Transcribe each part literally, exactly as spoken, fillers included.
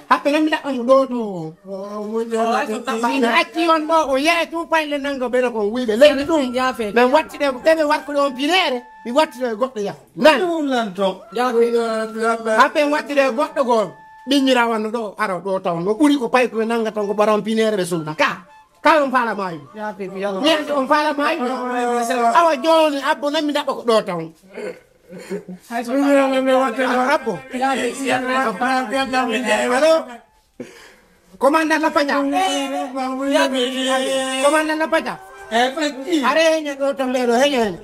Happe nan mi ɗaɓɓan ɗo ɗo. Ɓayno acci on ɗo o yeeya tun payle nannga ɓeɗa kon wuyɓe leydi ɗum. Men wattude ɓeɓe warkude on pineere mi wattude e goɗɗo yaha. Nan. Happe en wattude e goɗɗo goo ɓinnira wanno ɗo ara ɗo taw no ɓuri ko pay ko ɓe nannga tan ko ɓaron pineere ɓe sunna ka. Ka on faala maayi. Miyata on faala maayi. Awa jooni abbo nan mi ɗaɓɓa ko ɗo taw. Abbo. Alo. Commandant Lapaja. Commandant Lapaja. Are heñe ɗo to mbeɗo heñe heñe.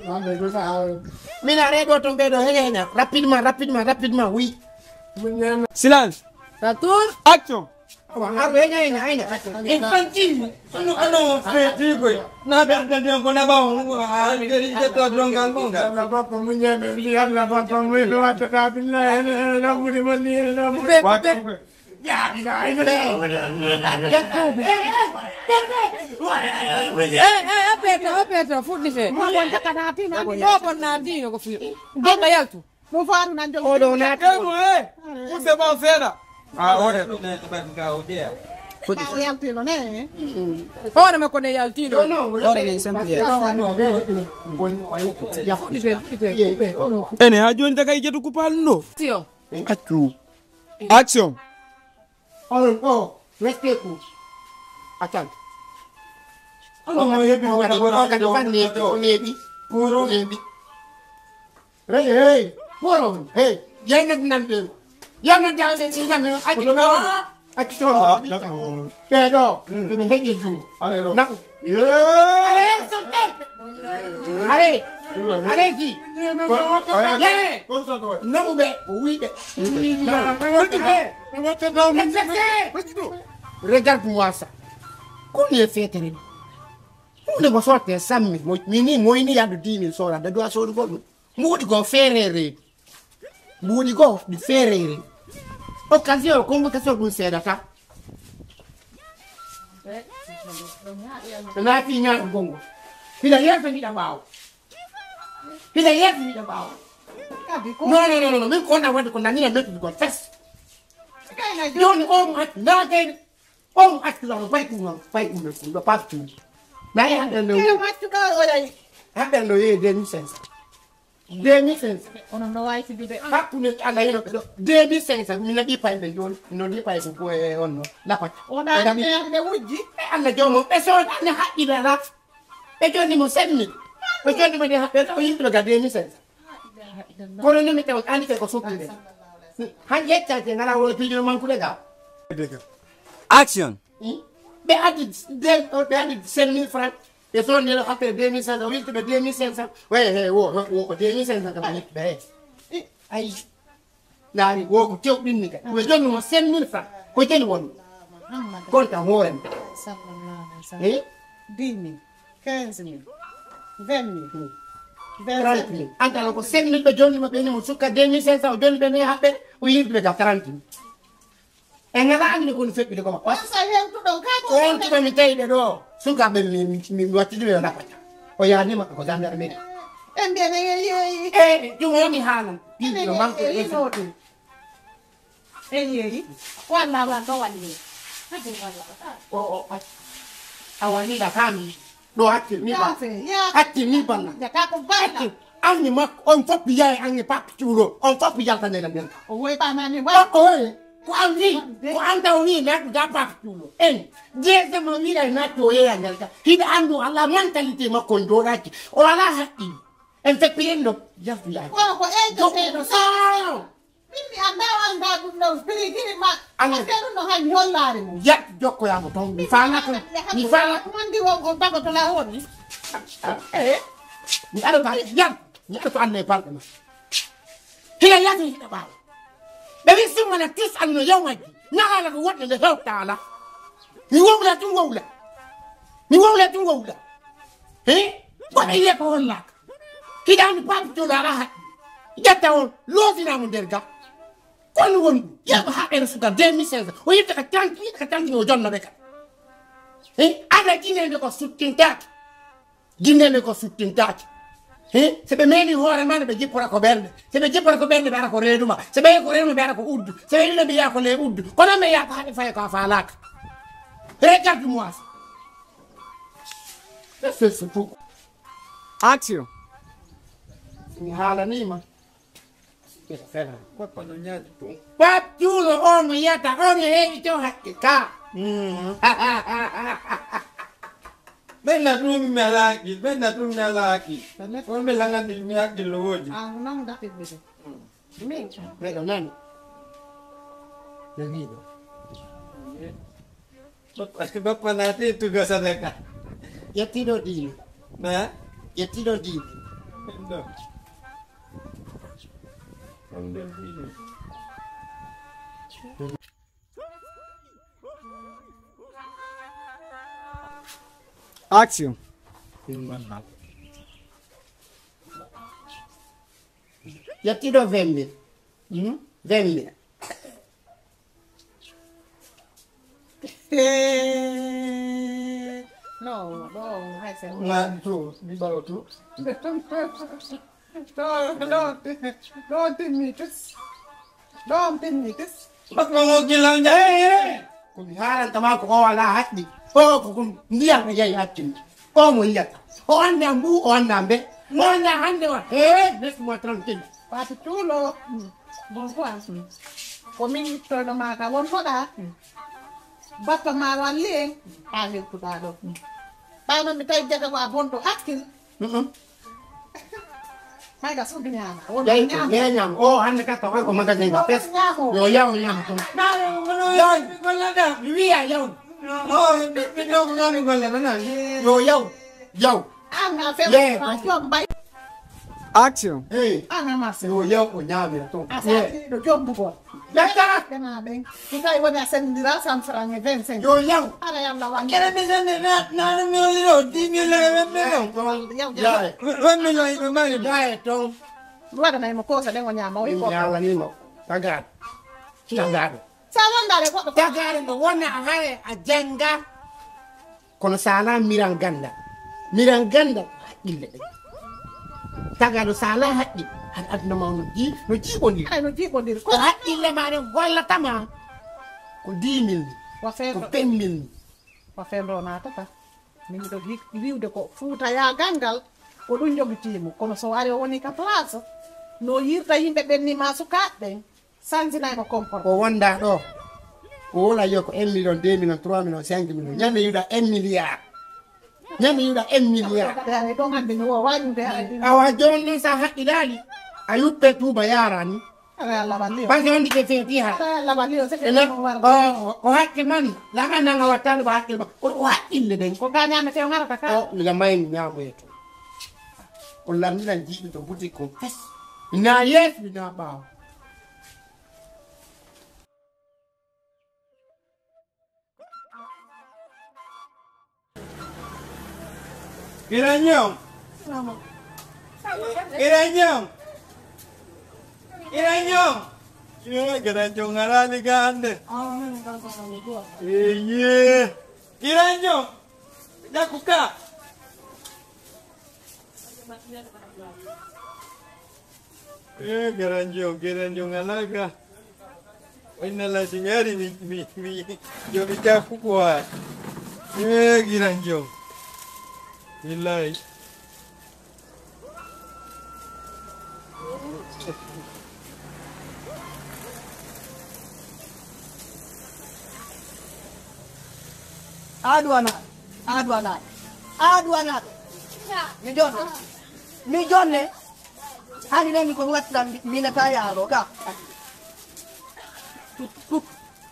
Min are ɗo to mbeɗo heñe heñe. Rapidement, rapidement, rapidement, oui. Silence. Retour. Action. Awa, ar heñe heñe heñe. Infantile. Ano ano feti koy. Na be de de ko na ba on. Ah, de de to don gan bon ga. Na ba ko mun ya be li Allah ba ko mun do wa ta billahi. Na na na mu de man ni na mu. Be be. Ya ya. Eh, eh, apeto, apeto, fuɗɗite. Mo wonta ka naatino, ɗo kon naatino ko fiyo. Ɗum ko yaltu. Ɗum faaru nan jogo. Oɗo naati. Emo e. Kuɗde ma seeɗa. Ah, ore. Fuɗɗite. Yaltino ne. Hoore makko ne yaltino. Hoore ne simple. Ya fuɗɗite, fuɗɗite. Ene ha joni daga e jetu kupal no. Tiyo. Accu. Action. Onon ɗo, restez cool. Attends. Onon mo heɓi wona wona kadi fan neeɓi, o neeɓi. Kuro neeɓi. Rege hey, kuro hey. Yayna nan ɓe. Yayna dande ni nan accu ɗo. Accu ɗo. Ɓe ɗo, ɓe heƴi juuɗe. Naɓu. Allez, allez, allez-y. Yee. Naɓu ɓe, o wi ɓe. Regarde-moi ça. Combien feetere ɗum? Hunde mo sorte sammi, mo mini moyni yaddu dix mille sora, da duwa sodugol ɗum. Mbuuɗi goo feere reedu. Mbuuɗi goo ɗi feere reedu. Occasion, convocation ɗum seedata. Naati ñaatu gongo. Hila yeeso yiɗa ɓaawo. Hila yeeso yiɗa ɓaawo. Non, non, non, non, min ko wonɗa wadde ko nanina mettude gol fes. Joni on at naatede. On accident no fay ɗum noon fay ɗum ɗo ɗo partout. Nayi haɗen no yeeyi haɗen no yeeyi deux mille cinq cent. Deux mille cinq cent. Onon no waawi fiddude. Hakkunde Allah yino ɓe ɗo deux mille cinq cent. Min naɓi payɓe jooni no ɗi payɓe ko e on no lapata. Oɗa ɓe wujji. E Allah joomum ɓe soodani haqqille ala. Ɓe jonni mo sept mille. Ɓe jonni mo ɗi haɓɓe ɗo yimɓe ga deux mille cinq cent. Kono nomi taw andi kay ko sokkude. Han yeccante ngala wolo piijo mankude ga. Action. Ɓe addi ɓe addi cinq mille francs. Ɓe sonni ɗo après deux mille cinq cent, wiltuɓe deux mille cinq cent. Way he wo wo ko deux mille cinq cent kam wiltuɓe he. Ay. Laari wo ko tewɗinni kay. Ɓe jonni mo cinq mille francs. Ko jeni won. Konta hoore. Sallallahu alaihi wasallam. Eh? Dix mille. Quinze mille, vingt mille, vingt-cinq mille. Trente mille. An kala ko cinq mille ɓe jonni mo ɓe ni mo sukka deux mille cinq cent o jonni ɓe ni haɓɓe o yimɓe ga trente mille. E ngala andi ko no feɓɓi de ko ma. Wasa hewtuɗo ka ko on tuɓe mi tawi ɓe ɗo. Sukka ɓe mi mi mi watti ɗum e lapata. O yaani ma ko gendarmerie. En de ne yeyi. E ɗum woni haalan. Ɗiɗo manko e ɗum. En yeeyi. Walla walla ɗo waɗi. Hade walla. O o a wani da kami. Ɗo hatti mi ba. Hatti mi balla. Jata ko balla. Anni makko on fof yaay anni papi cuulo on fof yaltanede men. O woy ɓamani wa. O oy ko an wi ko an taw wi nattuda papi cuulo en. Deuxième o wiɗa nattu o yeeya nder ka hiɗa andu ala mentalité makko on jooɗaki o ala haqqi. En feppiren ɗo yaltu yaay. Kono ko eyto seeɗo saaro. Min mi anndaa o anndaa ɗum ɗon firi giri ma. Amin. Parce que ɗum ɗo hay mi hollaare mum. Yat jokkoyaama toon mi faala ko mi faala. Mandi won ko bago to la woni. Eh. Mi ara ba yat mi ara to anne balɗe ma. Hila yati hila ɓaawo. Ɓe wi simmana tis anno yawmaji. Naala ko wonde nde hewtaala. Mi wowla tun wowla. Mi wowla tun wowla. He? Ko ɓe yiya ko hollaaka. Hiɗa anndi paam joɗo aɗa haɗi ƴetta on loosinaamo nder ga. Kono won ɗum ƴeewa haɓere suka deux mille cinq cent o yimɓe ka tanti yiɗa ka tanti o jonnoɓe ka. He ana jinende ko suttintaake. Jinende ko suttintaake. He? So ɓe meeli hoore ma, no ɓe jippora ko ɓernde. So ɓe jippora ko ɓernde, ɓe ara ko reedu ma. So ɓe ko reedu ma, ɓe ara ko uddu. So ɓe ɗino, ɓe yiya ko ley uddu. Kono mi yiyata haɗe fayi ko a faalaaka. Regarde-moi ça. C'est, c'est fou. Action. Mi haalaniima. Pape Cuulo on mo yiyata on e heewi to hakke ka. Ɓenna ɗum nalaaki, ɓenna ɗum nalaaki. On mi langani mi hakkillo woodi. Ah, non, dati bide. Min. Ɓeɗo nani. Ɓe wiɗo. Bappa, bappa naati tuga sadaka. Ƴettiɗo ɗiɗi. Na? Ƴettiɗo ɗiɗi. Ɗo. On ɗon ɗiɗi. Action. Ƴettiɗo vingt mille. Hmm? Vingt mille. No, no, hay sen. Na, to, mi ɓawa to. Ɗo, ɗo, ɗo timmi tus. Ɗo timmi tus. Bakko mo gila njaye. Ko mi haalanta ma ko o alaa haqqi. O ko ɗum ndiyam e yehi hakkille. O mo yiyata. O anndaa mbu, o anndaa mbe. O anndaa hannde o. He, laisse-moi tranquille. Pape Cuulo. Bonsoir. Ko min ittoyno ma ka won hoɗa. Bappa ma walli en. Haa weltuɗa ɗo. Ɓaano mi tawi jaga ko a bonɗo hakkil. Mayga suudu ñaama. Won ñaama. Ɓe ñaama. O hannde ka tawa ko magasin ka pes. Yo yaw ñaama ton. Yaw. Golla da. Mi wiya yaw. O, mi, mi ɗo ko ngami golla nana. Yo yaw. Yaw. An a fe. Ye. Ko mbay. Action. Hey. An a mas. Yo yaw ko ñaamira ton. A sa ɗo jombu ko. Ɓe kala. Ɓe ma ɓen. Ko tawi woni a sendira cent francs e vingt-cinq. Yo yaw. Ala yalla wa. Kene mi sende na, na mi woni ɗo, dix mille e vingt mille. Yaw, yaw. Yaw. Vingt mille e ɓe mari. Yaye ton. Waɗanay mo koosa ɗen o ñaama, o yi ko. Yalla ni mo. Tagaɗo. Tagaɗo. Sa wondaade goɗɗo. Tagaɗo mo wona a haye a jannga. Kono so alaa miral ganndal, miral ganndal ko haqqille ɗen. Tagaaɗo so alaa haqqille, aɗa aduna ma no jii-, no jiiɓondiri. Ay, no jiiɓondiri. Ko haqqille ma ɗen hollata ma ko dix mille ni, wa feere ko vingt mille ni. Wa feere o naatata. Min miɗo hi-, wiwde ko Fuuta yaagal ngal, ko ɗum jogitiimo. Kono so ari o woni ka place, no yirta yimɓe ɓen ni ma sukaaɓe ɓen. Sanjinay mo comportement. Ko wonda ɗo, ko wona yo ko un million, deux million, trois million, cinq million. Ñande yuɗa un milliard. Ñande yuɗa un milliard. Ɓe aray ɗon hannde mi wo waɗude aray. Awa jooni ɗon sa haqqilali, a yuppe tuuba yarani. Aray Allah walli o. Parce que on dit que c'est fiha. Aray Allah walli o, c'est que ene, on war. O, o, o hakke mani, la ananga wattani ba hakke ma. Ko, o hakkille den. Ko ka ñamete o ngarata ka. O, mi la may mi ñamo yeto. O lamina jiɗi to boutique ko fes. Na yes, mi na ɓaawo. Geragnon! Geragnon! Geragnon! Yo, Geragnon, ngaraali ga hannde. Eye! Geragnon! Jakku ka! Eh, Geranjo, Geranjo, ngalaga. Inna la si mi ari mi, mi, mi, yo mi ta fuko ha. Eh, Geranjo. Billahi. Aduana, aduana, aduana. Mi jonne, mi jonne. Hani nani ko watti ɗam, mi nata yaaro ka. Tut, tut,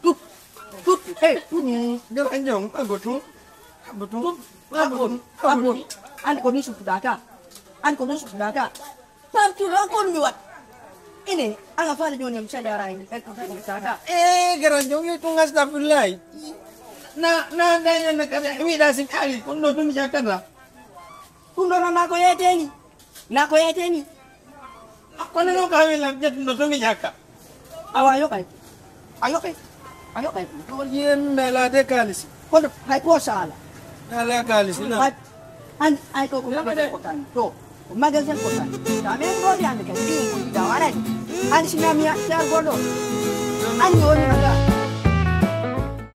tut, tut, hey, tut. Geranjo, ago tun, ago tun, ago tun, ago tun. An ko mi sutuɗa ka, an ko mi sutuɗa ka. Partout, an ko mi wat. Ine, an a faala jooni am sali ara en, en ko mi sutuɗa ka. Eh, Geranjo, mi tun astagfirullahi. Na, na, na, na, na, kada, wiɗa sin ali, kun ɗo tun jakata. Ɗum ɗo noon, naa ko yeetee ni. Naa ko yeetee ni. Kono noon ko hawii lan ƴettuno to mi ƴakka. Awa, a yoɓay. A yoɓay. A yoɓay. Ɗo yimɓe laade kaalisi. Kono hay ko saala. Ala kaalisi, na. Hay, an, ay ko ko ko tan. To. Magasin ko tan. Tamen godi ande kan bi da warani. An sinami ya yar godo. An woni